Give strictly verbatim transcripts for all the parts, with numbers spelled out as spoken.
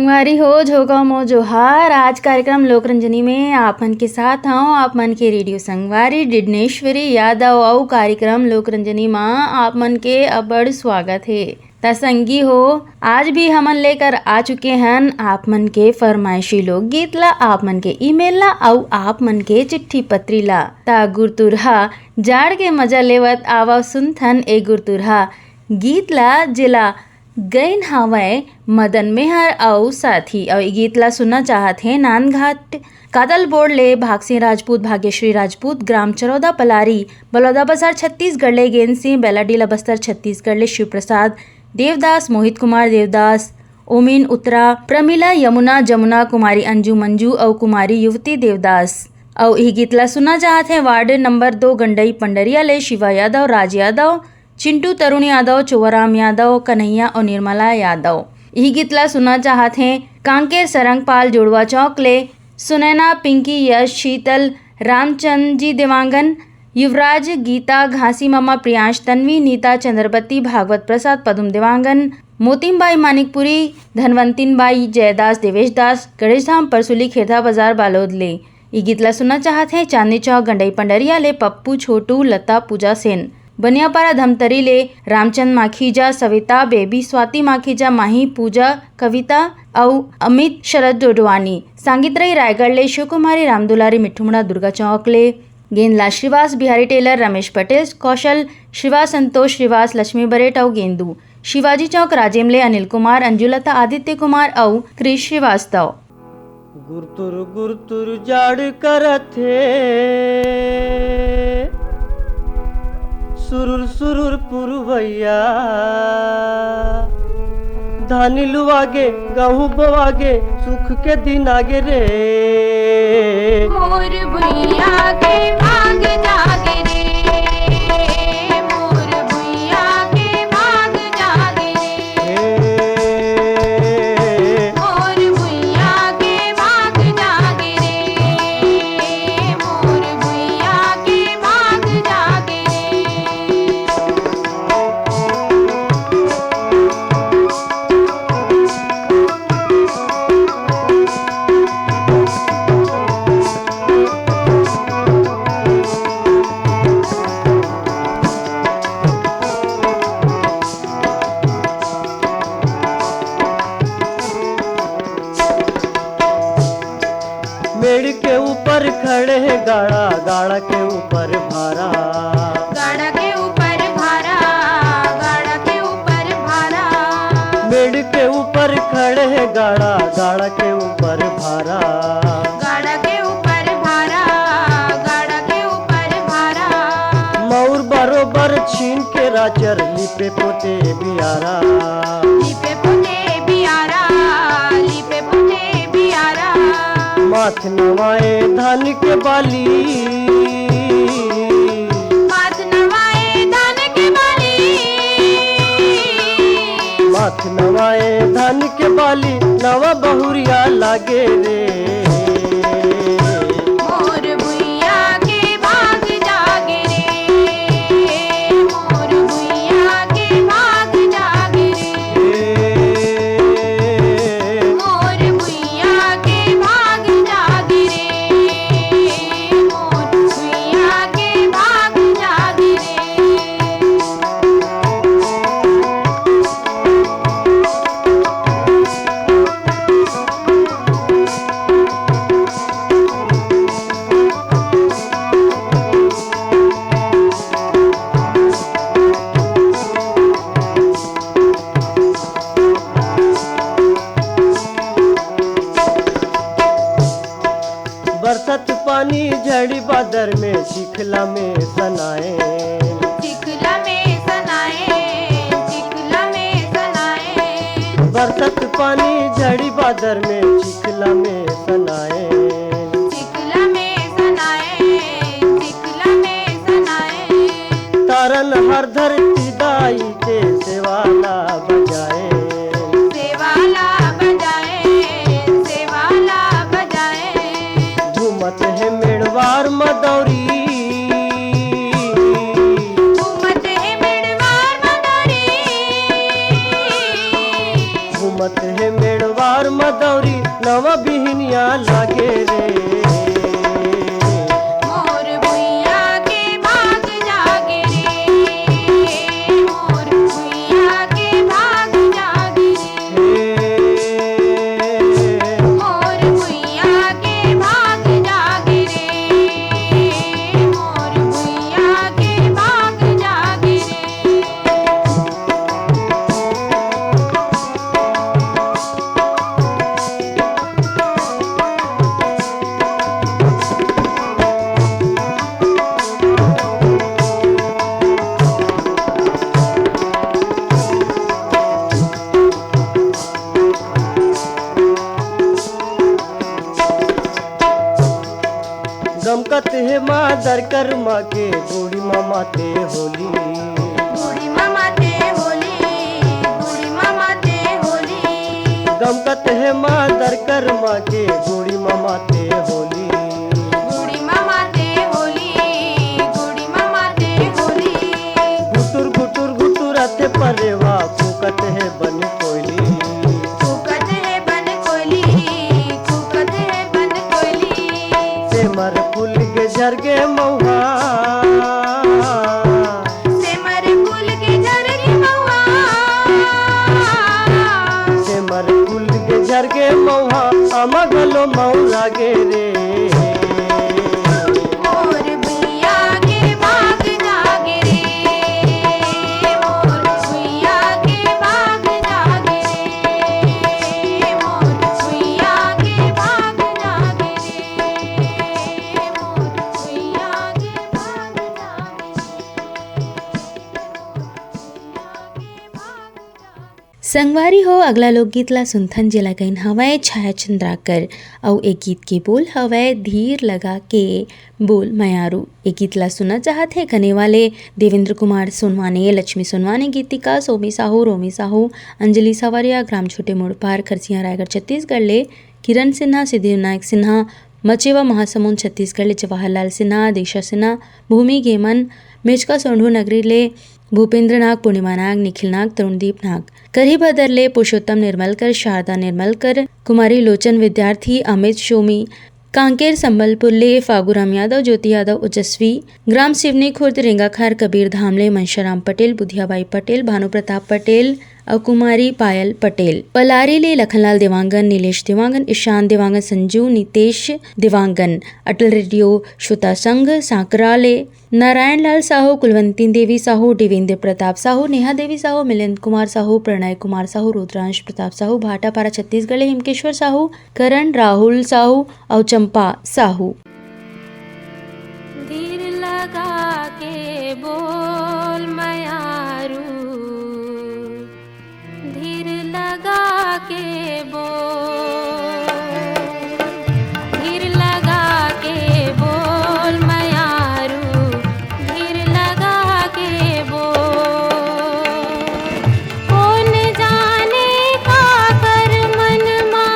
संगवारी हो, झोका मो जोहार। आज कार्यक्रम लोकरंजनी में आप मन के साथ हौं, आप मन के रेडियो संगवारी डिडनेश्वरी यादव। अउ कार्यक्रम लोकरंजनी मा आप मन के अब्बड़ स्वागत हे। त संगी हो, आज भी हमन लेकर आ चुके हन आप मन के फरमाइशी लोकगीत ला, आप मन के ईमेल ला, अउ आप मन के चिट्ठी पत्री ला। त गुरतुरहा जाड़ के मजा लेवत आवा सुनथन ए गुरतुरहा गीत ला, जेला गइन हावय मदन मेहर अउ साथी। अउ ए गीत ला सुनना चाहत हे नांदघाट कादल बोर्ड ले भागसिंह राजपूत, भाग्यश्री राजपूत, ग्राम चरौदा पलारी, बलौदा बाजार, छत्तीसगढ़ ले गेंद सिंह, बैलाडीला बस्तर, छत्तीसगढ़ ले शिव प्रसाद देवदास, मोहित कुमार देवदास, ओमिन उत्तरा, प्रमिला, यमुना, जमुना, कुमारी अंजू मंजू अउ कुमारी युवती देवदास। अउ इही गीत ला सुनना चाहत हे वार्ड नंबर दो गंडई पंडरिया ले शिवा यादव, राज यादव, चिंटू तरुण यादव, चोवाराम यादव, कन्हैया अउ निर्मला यादव। इही गीत ला सुनना चाहत हे कांकेर सरंगपाल जुड़वा चौक ले सुनैना, पिंकी, यश, शीतल, रामचंद जी देवांगन, युवराज, गीता, घासी मामा, प्रियांश, तन्वी, नीता, चंद्रपति, भागवत प्रसाद, पदुम देवांगन, मोतिम बाई मानिकपुरी, धनवंतिन बाई, जयदास, देवेश दास, गणेश धाम, परसुली, खेरधा बाजार, बालोद ले। ई गीत ला सुनना चाहत हे चांदनी चौक गंडई पंडरिया ले पप्पू, छोटू, लता, पूजा सेन। बनियापारा धमतरी ले रामचंद माखीजा, सविता, बेबी, स्वाति माखीजा, माही, पूजा, कविता अउ अमित शरद डोडवानी। सांगितरई रायगढ़ ले शिवकुमारी, रामदुलारी, मिठूमड़ा, दुर्गा चौक ले गेंदला श्रीवास, बिहारी टेलर, रमेश पटेल, कौशल श्रीवास, संतोष श्रीवास, लक्ष्मी बरेट अउ गेंदू। शिवाजी चौक राजेम ले अनिल कुमार, अंजुलता, आदित्य कुमार अउ क्रिश श्रीवास्तव। गुरतुर गुरतुर जाड़ करत हे, सुरुर सुरुर पुरवैया। धानी लुवागे, गहूं बोवागे, सुख के दिन आगे रे। मोर भुइयां के भाग जागे रे, मोर भुइयां के भाग जागे रे। मोर भुइयां के भाग जागे रे, मोर भुइयां के भाग जागे रे। मेड़ के ऊपर खड़े हे गाड़ा, गाड़ा के ऊपर भारा। गाड़ा के ऊपर भारा, गाड़ा के ऊपर भारा। मेड़ के ऊपर खड़े हे गाड़ा, गाड़ा के ऊपर भारा। गाड़ा के ऊपर भारा, गाड़ा के ऊपर भारा। मऊर बरोबर छीन के राचर लिपे पोते बियारा। लिपे पोते बियारा, लिपे पोते बियारा। माथ नवाए धान के बाली। माथ नवाए धान के बाली। माथ नवाए धान के बाली, नवा बहुरिया लागे रे। मोर भुइयां के भाग जागे रे, मोर भुइयां के भाग जागे रे। मोर भुइयां के भाग जागे रे, मोर भुइयां के भाग जागे रे। बरसत पानी झड़ी बादर में चिखला में सनाए। चिखला में सनाए, चिखला में सनाए। बरसत पानी झड़ी बादर में चिखला में सनाए। चिखला में सनाए, चिखला में सनाए। तारन हर धरती दाई के सेवाला बजाए। सेवाला बजाए, सेवाला बजाए। घूमत हे मेड़वार मदौरी। घूमत हे मेड़वार मदौरी। घूमत हे मेड़वार मदौरी। गमकत हे मादर करमा के, बूढ़ी मामा ते होली। बूढ़ी मामा ते होली, बूढ़ी मामा ते होली। गमकत हे मादर करमा के, बूढ़ी मामा ते होली। बूढ़ी मामा ते होली, बूढ़ी मामा ते होली। घुटुर घुटुर घुटुर आथे परेवा, फूकत हे बन कोयली। फूकत हे बन कोयली, फूकत हे बन कोयली। सेमर फूल के झरगे मउहा। सेमर फूल के झरगे मउहा। सेमर फूल के झरगे मउहा, आमा घलो मउरा गे रे। मोर भुइया के बाग जागे रे, मोर भुइया के बाग जागे रे, मोर भुइया के बाग जागे रे, मोर भुइया के बाग जागे रे। संगवारी हो, अगला लोकगीत ला सुनथन, जेला गाइन हवय छाया चंद्राकर, अउ ए गीत के बोल हवय धीर लगा के बोल मयारू। ए गीत ला सुनना चाहत हे गने वाले देवेंद्र कुमार सोनवाने, लक्ष्मी सोनवाने, गीतिका सोमी साहू, रोमी साहू, अंजलि सावरिया, ग्राम छोटे मोड़ पार, खरसिया, रायगढ़, छत्तीसगढ़ ले किरण सिन्हा, सिद्धि विनायक सिन्हा, मचेवा महासमुंद, छत्तीसगढ़ ले जवाहरलाल सिन्हा, दीक्षा सिन्हा, भूमि गेमन, मेचका सोंढू नगरी ले भूपेंद्र नाग, पूर्णिमा नाग, निखिल नाग, तरुणदीप नाग, करही भदर ले पुरुषोत्तम निर्मलकर, शारदा निर्मलकर, कुमारी लोचन विद्यार्थी, अमित शोमी, कांकेर संबलपुर ले फागुराम यादव, ज्योति यादव ओजस्वी, ग्राम सिवनी खुर्द रेंगाखार कबीर धाम ले मनशाराम पटेल, बुधियाबाई पटेल, भानु प्रताप पटेल अउ कुमारी पायल पटेल, पलारी ले लखनलाल देवांगन, नीलेश देवांगन, ईशान देवांगन, संजू, नितेश देवांगन, अटल रेडियो श्रोता संघ सांकरा ले नारायण लाल साहू, कुलवंती देवी साहू, देवेंद्र प्रताप साहू, नेहा देवी साहू, मिलिंद कुमार साहू, प्रणय कुमार साहू, रुद्रांश प्रताप साहू, भाटापारा छत्तीसगढ़ ले हिमकेश्वर साहू, करण राहुल साहू अउ चंपा साहू। धीर लगा के बोल मयारू, धीर लगा के बोल, धीर लगा के बोल मयारू, धीर लगा के बोल। कोन जाने काकर मन मा,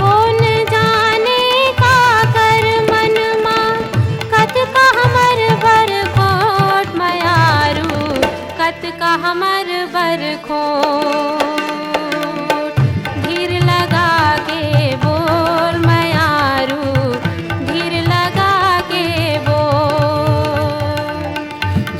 कोन जाने काकर मन मा, कतका हमर बरखोट मयारू, कतका हमर बरखोट। धीर लगा के बोल मयारू, धीर लगा के बोल।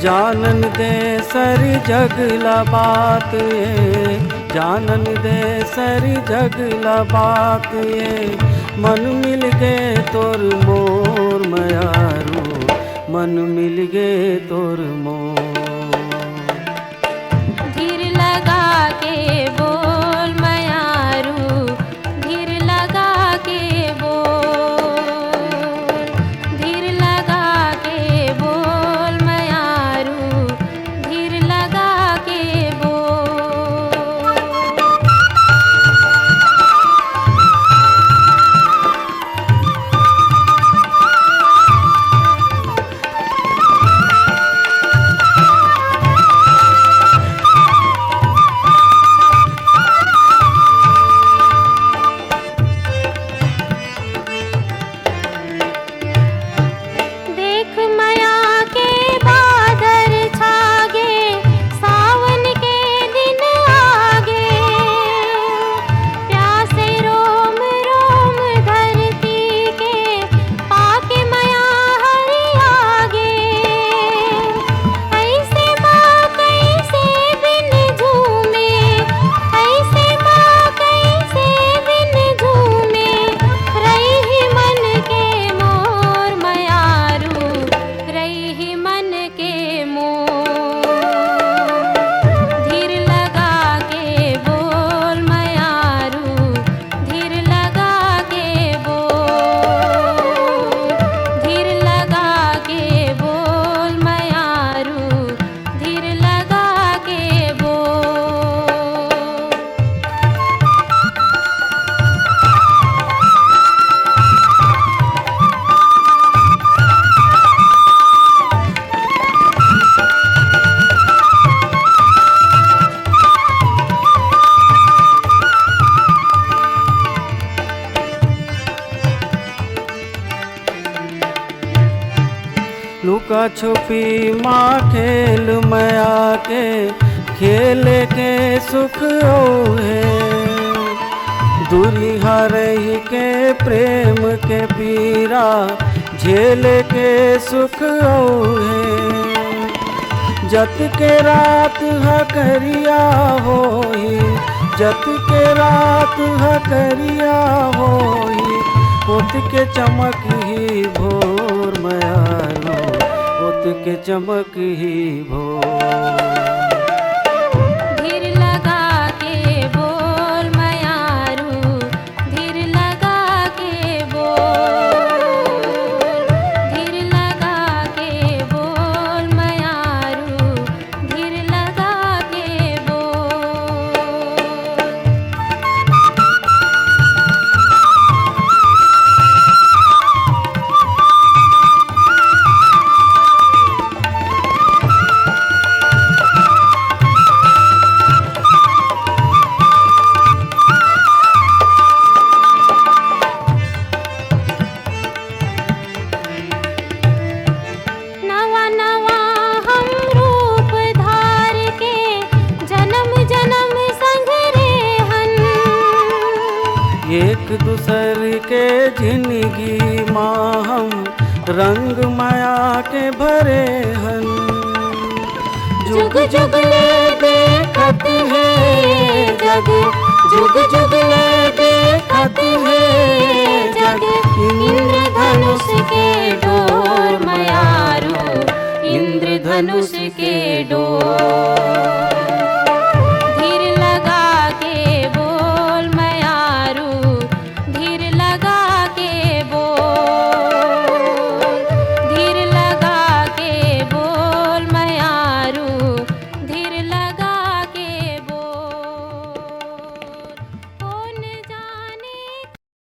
जानन दे सरी जग ला बात ए, जानन दे सरी जग ला बात ए, मन मिल गे तोर मोर मयारू, मन मिल गे तोर मोर। धीर लगा के बोल मयारू, धीर लगा के बोल, धीर लगा के बोल मयारू, धीर लगा के बोल। लुका छुपी मा खेल मया के, खेल के सुख अउ हे। दूरिहा रहि के प्रेम के पीरा, झेल के सुख अउ हे। जत के रात ह करिया होही, जत के रात ह करिया होही, ओत के चमक ही भोर मयारो, ओत के चमक ही भोर। धीर लगा के बोल मयारू, धीर लगा के बोल, धीर लगा के बोल मयारू, धीर लगा के बोल। नवा नवा हम रूप धार के जनम जनम संग रेहन। एक दूसर के जिंदगी मा हम रंग मया के भरे हन। जुग जुग ले देखत हे जग, जुग जुग ले देखत हे जग, इंद्रधनुष के डोर मयारू, इंद्रधनुष के डोर। धीर लगा के बोल मयारू, धीर लगा के बोल, धीर लगा के बोल मयारू, धीर लगा के बोल। कौन जाने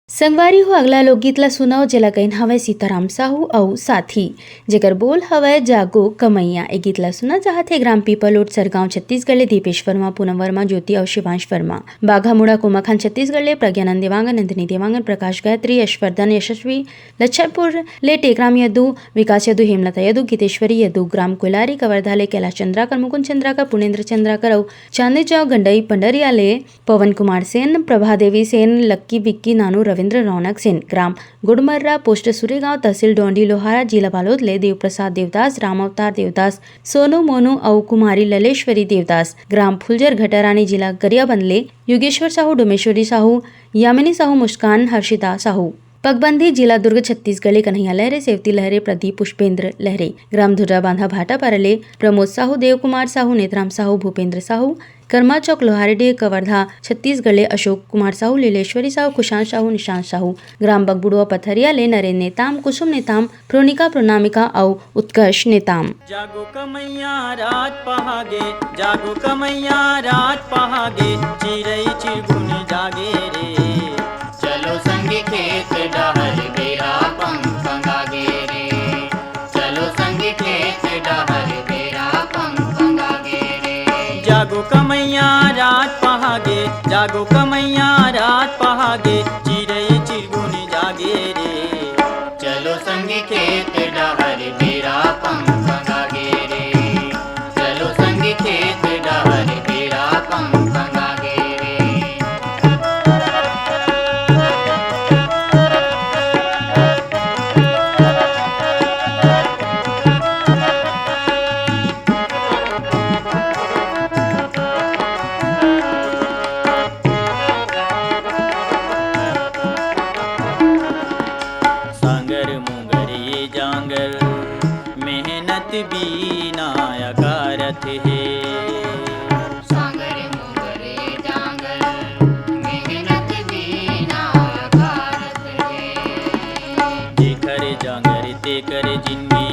संगवारी हो, अगला लोकगीत ला सुनव, जेला कहिन हवय सीताराम साहू अउ साथी, जेकर बोल हवय जागो कमैया। ए गीत ला सुना चाहत हे ग्राम पीपलोट सरगांव छत्तीसगढ़ ले दीपेश वर्मा, पूनम वर्मा, ज्योति अउ शिवांश वर्मा। बाघामुड़ा कोमाखान छत्तीसगढ़ ले प्रज्ञानंद देवांगन, नंदिनी देवांगन, प्रकाश गायत्री, यशवर्धन यशस्वी, लच्छनपुर ले टेकराम यदु, विकास यदु, हेमलता यदु, गीतेश्वरी यदु, ग्राम कोलारी कवर्धा ले कैलाश चंद्राकर, मुकुंद चंद्राकर, पुनेंद्र चंद्राकर अउ चांदनी चौक गंडई पंडरिया ले पवन कुमार सेन, प्रभा देवी सेन, लक्की विक्की नानू, रविंद्र रौनक सेन, ग्राम गुड़मर्रा, पोस्ट सुरेगांव, तहसील डोंडी लोहारा, जिला बालोद ले देवप्रसाद देवदास, राम अवतार देवदास, सोनू मोनू अउ कुमारी ललेश्वरी देवदास, ग्राम फुलझर घटारानी, जिला गरियाबंद ले योगेश्वर साहू, डोमेश्वरी साहू, यामिनी साहू, मुस्कान, हर्षिता साहू। पगबंदी, जिला दुर्ग, छत्तीसगढ़ ले कन्हैया लहरे, सेवती लहरे, प्रदीप, पुष्पेंद्र लहरे, ग्राम धुर्रा बांधा भाटापारा ले प्रमोद साहू, देव कुमार साहू, नेतराम साहू, भूपेंद्र साहू, कर्मा चौक लोहारेडीह कवर्धा छत्तीसगढ़ ले अशोक कुमार साहू, लीलेश्वरी साहू, कुशांत साहू, निशांत साहू, ग्राम बगबुड़वा पथरिया ले नरेंद्र नेताम, कुसुम नेताम, प्रोनिका प्रोनामिका अउ उत्कर्ष नेताम। जागो कमैया रात पहागे, जागो कमैया रात पहागे, चिरई चिरगुन जागे रे। चलो संगी खेत डहर बेरा पंग पंगागे रे। चलो संगी खेत डहर बेरा पंग पंगागे रे। जागो कमैया रात पहागे, जागो कमैया रात पहागे, चिरई चिरगुन जागे रे। चलो संगी खेत डहर बेरा पंग पंगागे रे। चलो संगी खेत डहर बेरा पंग पंगागे रे। सांगर मुंगर ये जांगर, मेहनत बीना अकारथ हे। सांगर मुंगर ये जांगर, मेहनत बीना अकारथ हे। जेकर जांगर तेकर जिनगी,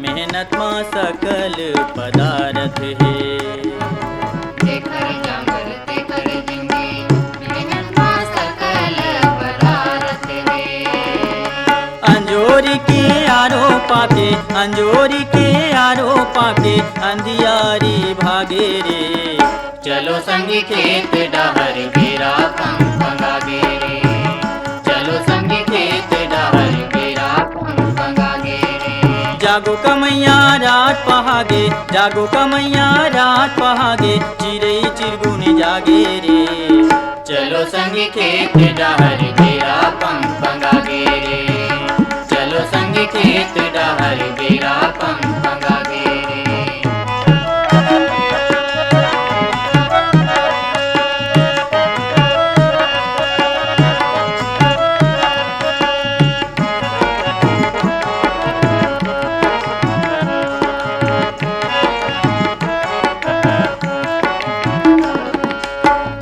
मेहनत मा सकल पदारथ हे। जेकर जांगर तेकर जिनगी, मेहनत मा सकल पदारथ हे। अंजोरी के आरो पाके, अंजोरी के आरो पाके, अंधियारी भागे रे। चलो संगी खेत डहर बेरा पंग पंगागे रे। चलो संगी खेत डहर बेरा पंग पंगागे रे। जागो कमैया रात पहागे, जागो कमैया रात पहागे, चिरई चिरगुन जागे रे। चलो संगी खेत डहर, बेरा पंग पंगागे रे। चलो संगी खेत डहर, बेरा पंग पंगागे रे।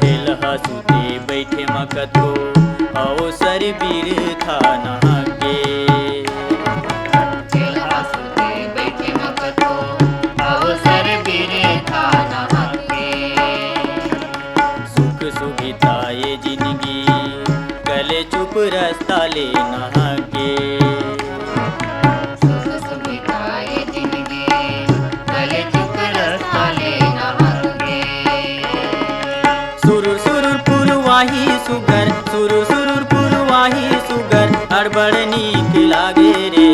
तेलहा सुते बइठे म कथो, अवसर बिरथा नहके। तेलहा सुते बइठे म कथो, अवसर बिरथा नहके। सुख सुविधा ये जिनगी, कले चुप रस्ता ले नहके। सुख सुविधा ये जिनगी, कले चुप रस्ता ले नहके। सुरुर सुरुर पुरवाही सुघर, सुरुर सुरुर पुरवाही सुघर, अड़बड़ नीक लागे रे।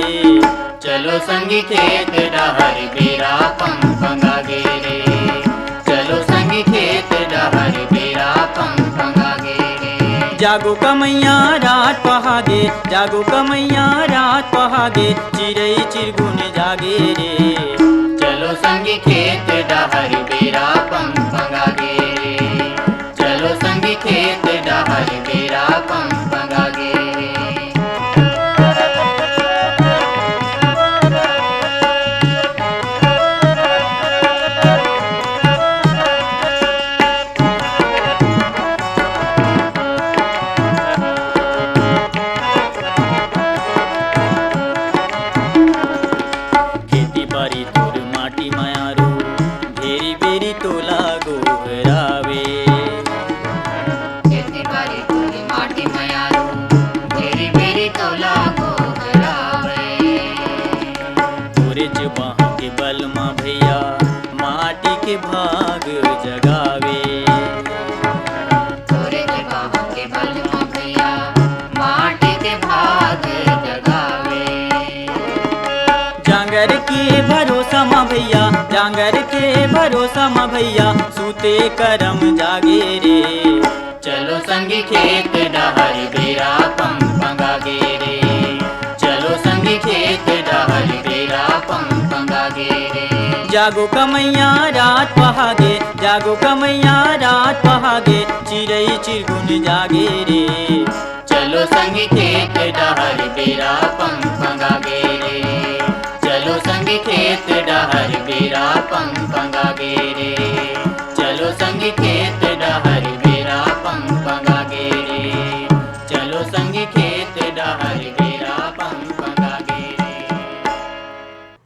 चलो संगी खेत डहर, बेरा पंग पंगागे रे। चलो संगी खेत डहर, बेरा पंग पंगागे रे। जागो कमैया रात पहागे, जागो कमैया रात पहागे, चिरई चिरगुन जागे रे। चलो संगी खेत डहर, बेरा पंग पंगागे रे। चलो संगी खेत डहर, बेरा पंग पंगागे रे। खेती बारी तोर माटी मयारू, भेरी बेरी तोला गोहरावे। खेती बारी तोर माटी मयारू, भेरी बेरी तोला गोहरावे। तोरे जबाह के बल मा भैया, माटी के भाग जगावे। तोरे जबाह के बल मा भैया, माटी के भाग जगावे। जांगर के भरोसा मा भैया, जांगर के भरोसा मा भैया, सूते करम जागे रे। चलो संगी खेत डहर, बेरा पंग पंगागे रे। चलो संगी खेत डहर, बेरा पंग पंगागे रे। जागो कमैया रात पहागे, जागो कमैया रात पहागे, चिरई चिरगुन जागे रे। चलो संगी खेत डहर, बेरा पंग पंगागे रे। चलो संगी खेत डहर, बेरा पंग पंगागे रे। चलो संगी खेत डहर, बेरा पंग पंगागे रे। चलो संगी खेत डहर, बेरा पंग पंगागे रे।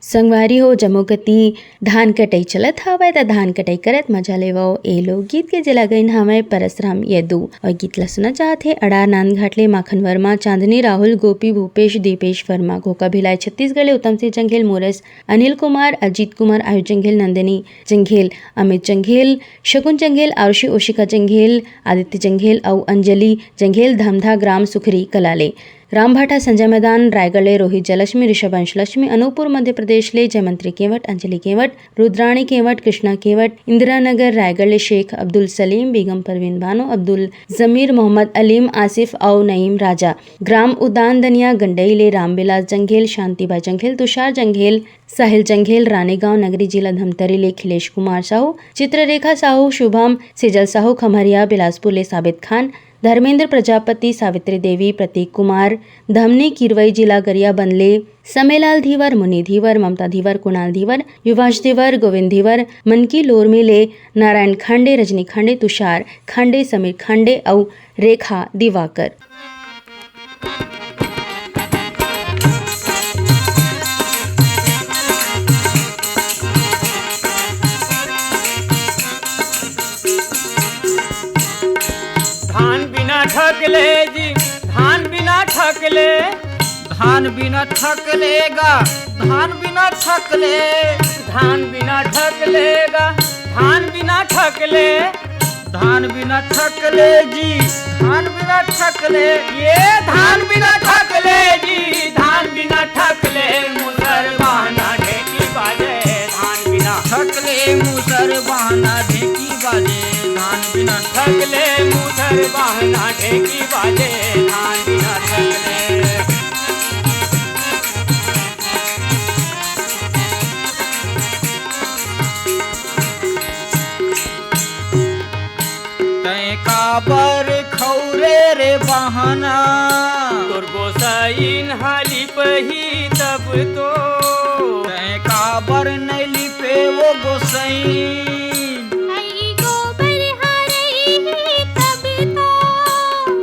संगवारी हो, जम्मो कति धान कटई चलत हवय, त धान कटई करत मजा लेवव ए लोकगीत के, जेला गइन हवय परसराम यदु। अउ गीत ला सुना चाहत हे अड़ार नांदघाट ले माखन वर्मा, चांदनी राहुल, गोपी भूपेश, दीपेश वर्मा, घोका भिलाई छत्तीसगढ़ ले उत्तम सिंह जंघेल, मोरेस अनिल कुमार, अजीत कुमार, आयुष जंघेल, नंदिनी जंघेल, अमित जंघेल, शकुन जंघेल, आरुषि ओशिका जंघेल, आदित्य जंघेल अउ अंजलि जंघेल, धमधा ग्राम सुखरी कला ले। रामभाटा संजय मैदान रायगढ़ ले रोहित जयलक्ष्मी, ऋषभंश लक्ष्मी, अनूपपुर मध्य प्रदेश ले जयमंत्री केंवट, अंजलि केंवट, रुद्राणी केंवट, कृष्णा केंवट, इंदिरा नगर रायगढ़ ले शेख अब्दुल सलीम, बेगम परवीन बानो, अब्दुल जमीर, मोहम्मद अलीम, आसिफ अउ नईम राजा। ग्राम उदान दनिया गंडई ले रामविलास जंघेल, शांतिबा जंघेल, तुषार जंघेल, साहिल जंघेल, रानीगांव नगरी जिला धमतरी ले खिलेश कुमार साहू, चित्ररेखा साहू, शुभम, सेजल साहू, खम्हरिया बिलासपुर ले साबित खान, धर्मेंद्र प्रजापति, सावित्री देवी, प्रतीक कुमार, धमनी किरवई जिला गरियाबंद ले समेलाल धीवर, मुनि धीवर, ममता धीवर, कुणाल धीवर, युवांश धीवर, गोविंद धीवर, मनकी लोरमी ले नारायण खांडे, रजनी खांडे, तुषार खांडे, समीर खांडे अउ रेखा दिवाकर। धान बिना ठकले जी, धान बिना ठकले, धान बिना ठकले गा, धान बिना ठकले, धान बिना ठकले गा, धान बिना ठकले, धान बिना ठकले जी, धान बिना ठकले, ये धान बिना ठकले जी, धान बिना ठकले, मुसर बहना बाहना ढेकी बाजे, धान बिना थकले। तैं काबर खौरे रे बहना? तोर गोसाइन ह लिपही तब तो। तैं काबर नइ लिपे वो गोसाइन? अई गोबर हरही तब तो।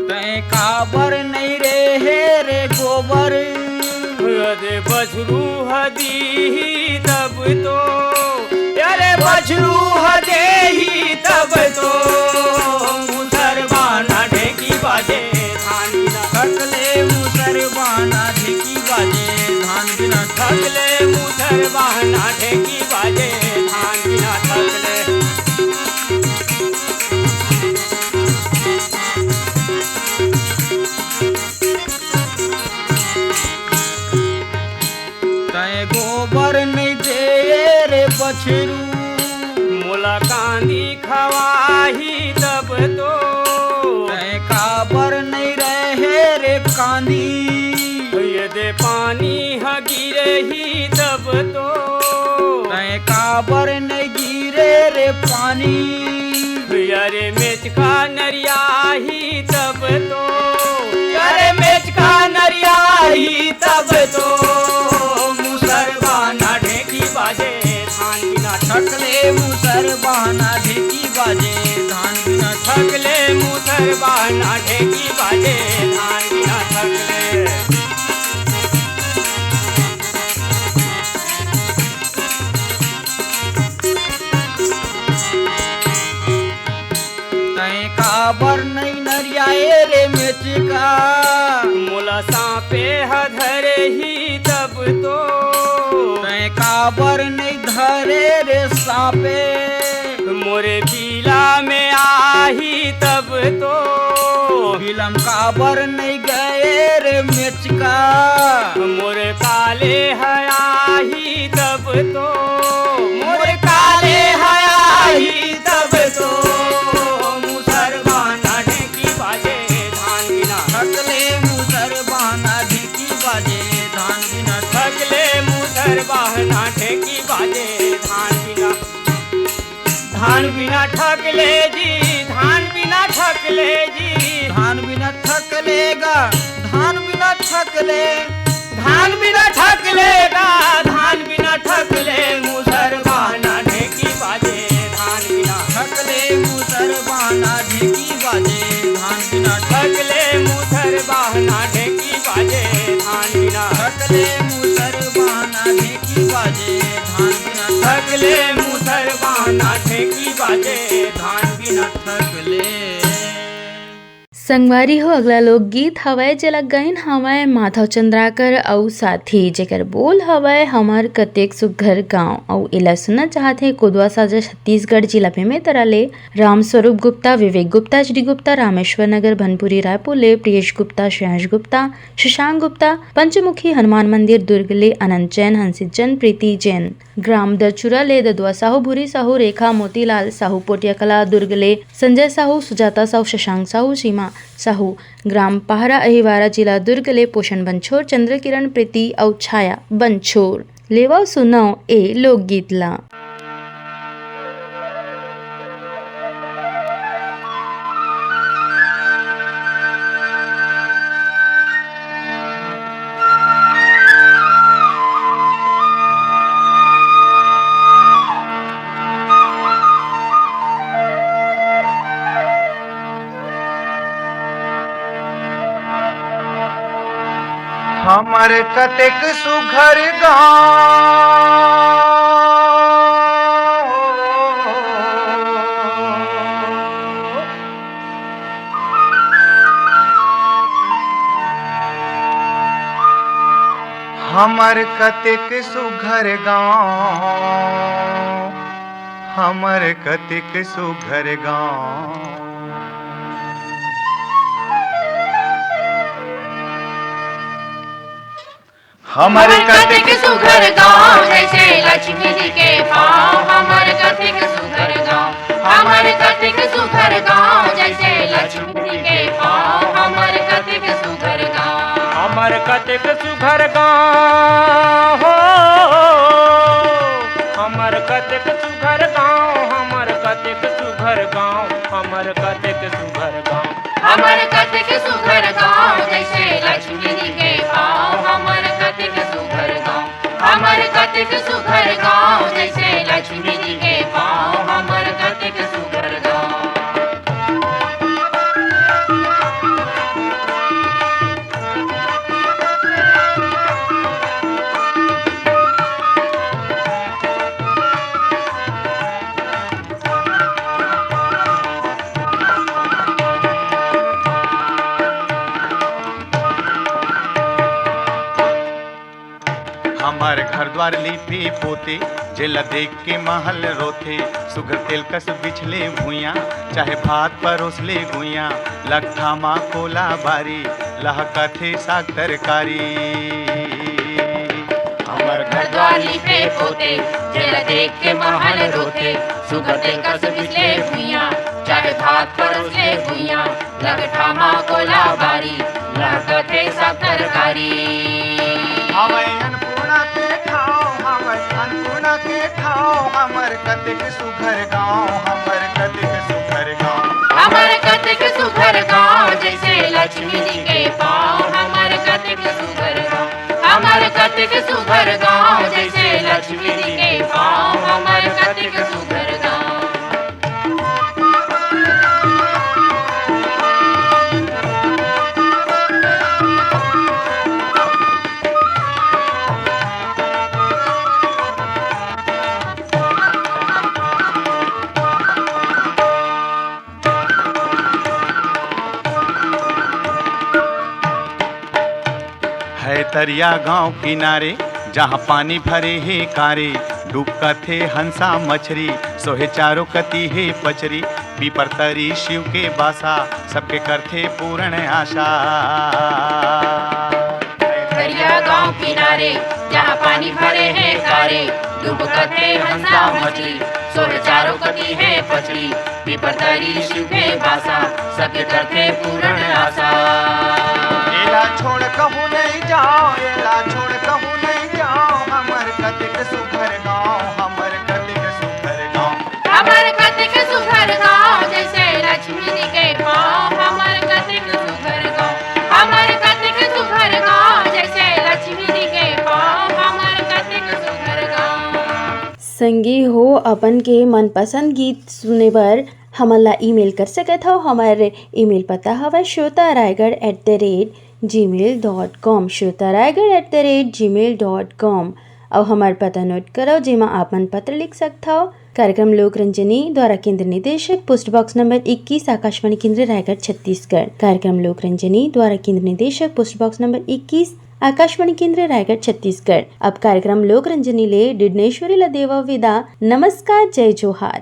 तैं काबर नइ रेहे रे गोबर? अरे बछरू ह दीही तब तो, अरे बछरू ह देही तब तो। मुसर बाना ढेकी बाजे, धान बिना थकले। मुसर बाना ढेकी बाजे, धान बिना थकले। मुसर बाना ढेकी बाजे, धान बिना थकले। तैं गोबर नइ दे रे बछरू। मोला कांदी खवाही तब तो। तैं काबर नइ रहे रे कांदी? ये दे पानी ह गिरही तब तो। तैं काबर नइ गिरे रे पानी? अरे मेचका नरियाही तब तो, अरे मेचका नरियाही तब तो। मुसर बाना ढेकी बाजे, धान बिना थकले। मुसर बाना ढेकी बाजे, धान बिना थकले। मुसर बाना ढेकी बाजे, धान बिना थकले। तैं काबर नइ नरियाए रे मेचका? मोला सांपे ह धरे ही तब तो। तैं काबर नइ धरे रे सांपे? मोरे बीला में आही तब तो। बीला म काबर नइ गए रे मेचका? मोरे काले ह आही तब तो। मोरे काले ह आही तब तो। मुसर बाना ढेकी बाजे, धान बिना थकले। मुसर बाना ढेकी बाजे, धान बिना थकले। मुसर बाना ढेकी बाजे, धान बिना, धान बिना थकले जी, धान बिना थकले जी। धान बिना थकले गा, धान बिना थकले। धान बिना थकले गा, धान बिना थकले। मुसर बाना ढेकी बाजे, धान बिना थकले। मुसर बाना ढेकी बाजे, धान बिना थकले। मुसर बाना ढेकी बाजे, धान बिना थकले। मुसर बाना ढेकी बाजे, धान बिना थकले। मुसर बाना ढेकी बाजे, धान बिना थकले। संगवारी हो, अगला लोकगीत हवय, जेला गाइन हवय माधव चंद्राकर अउ साथी, जेकर बोल हवय हमर कतेक सुघर गांव। अउ एला सुनना चाहत हे कोदवा साजा छत्तीसगढ़ जिला बेमेतरा ले रामस्वरूप गुप्ता, विवेक गुप्ता, एच डी गुप्ता, रामेश्वर नगर भनपुरी रायपुर ले प्रियेश गुप्ता, श्रेयांश गुप्ता, शशांक गुप्ता, पंचमुखी हनुमान मंदिर दुर्ग ले अनंत जैन, हंसित जैन, प्रीति जैन। ग्राम दरचुरा ले ददुआ साहू, भूरी साहू, रेखा, मोतीलाल साहू, पोटिया कला दुर्ग ले संजय साहू, सुजाता साहू, शशांक साहू, सीमा साहू। ग्राम पहरा अहिवारा, जिला दुर्ग ले पोषण बंछोर, चंद्रकिरण, प्रीति अउ छाया बंछोर। लेवव सुनव ए लोकगीत ला। हमर कतेक सुघर गाँव। हमर कतेक सुघर गाँव, हमर कतेक सुघर गाँव। हमर कतेक सुघर गाँव, जैसे लक्ष्मी जी के पाँव। हमर कतेक सुघर गाँव, हमर कतेक सुघर गाँव, जैसे लक्ष्मी जी गाँव हो, हमर कतेक सुघर गाँव, हमर कतेक सुघर गाँव, हमर कतेक सुघर गाँव। हमर कतेक सुघर गाँव, जैसे लक्ष्मी जी के पाँव। हमर कतेक सुघर गाँव, हमर कतेक सुघर गाँव, जैसे लक्ष्मी जी के पाँव। हमर कतेक सुघर गाँव। हमर घर द्वार लिपे पोते, जेला देख के महल रोथे। सुघर तेल कस बिछले भुइयां, चाहे भात परोस ले गुइयां। लकठा मा कोला बारी, लह कथे साग तरकारी। हमर घर द्वार लिपे पोते, जेला देख के महल रोथे। सुघर तेल कस बिछले भुइयां, चाहे भात परोस ले गुइयां। लकठा मा कोला बारी, लह कथे साग तरकारी। हवय अन्नपूर्णा के ठाव, हवय अन्नपूर्णा के ठाव। हमर कतेक सुघर गाँव, हमर कतेक सुघर गाँव। हमर कतेक सुघर गाँव, जैसे लक्ष्मी जी के पाँव। हमर कतेक सुघर गाँव, हमर कतेक सुघर गाँव, जैसे लक्ष्मी जी के पाँव। हमर कतेक सुघर गाँव। है तरिया गांव किनारे, जहां पानी भरे हे कारे। डूबकत हे हंसा मछरी, सोहे चारों कती हे पचरी। पीपर तरी शिव के बासा, सबके करथे पूर्ण आशा। तरिया गांव किनारे, जहां पानी भरे हे कारे। डूबकत हे हंसा मछरी, सोहे चारों कती हे पचरी। पीपर तरी शिव के बासा, सबके करथे पूर्ण आसा। एला छोड़ कहूँ नहीं जाओ, एला छोड़ कहूँ नहीं जाओ। हमर कतेक सुघर गाँव, हमर कतेक सुघर गाँव। हमर कतेक सुघर गाँव, जैसे लक्ष्मी जी के पाँव। हमर कतेक सुघर गाँव, हमर कतेक सुघर गाँव, जैसे लक्ष्मी जी के पाँव। हमर कतेक सुघर गाँव। संगी हो, अपन के मनपसंद गीत सुने बर हमन ला ईमेल कर सकत हव। हमर ईमेल पता हवय श्रोता Raigarh at the rate gmail dot com, श्रोता Raigarh at the rate gmail dot com। अउ हमर पता नोट करव, जेमा आप मन पत्र लिख सकथव। कार्यक्रम लोक रंजनी, द्वारा केंद्र निदेशक, पोस्ट बॉक्स नंबर इक्कीस, आकाशवाणी केंद्र रायगढ़, छत्तीसगढ़। कार्यक्रम लोक रंजनी, द्वारा केंद्र निदेशक, पोस्ट बॉक्स नंबर इक्कीस, आकाशवाणी केंद्र रायगढ़, छत्तीसगढ़। अब कार्यक्रम लोक रंजनी ले डिडनेश्वरी ला देवव विदा। नमस्कार, जय जोहार।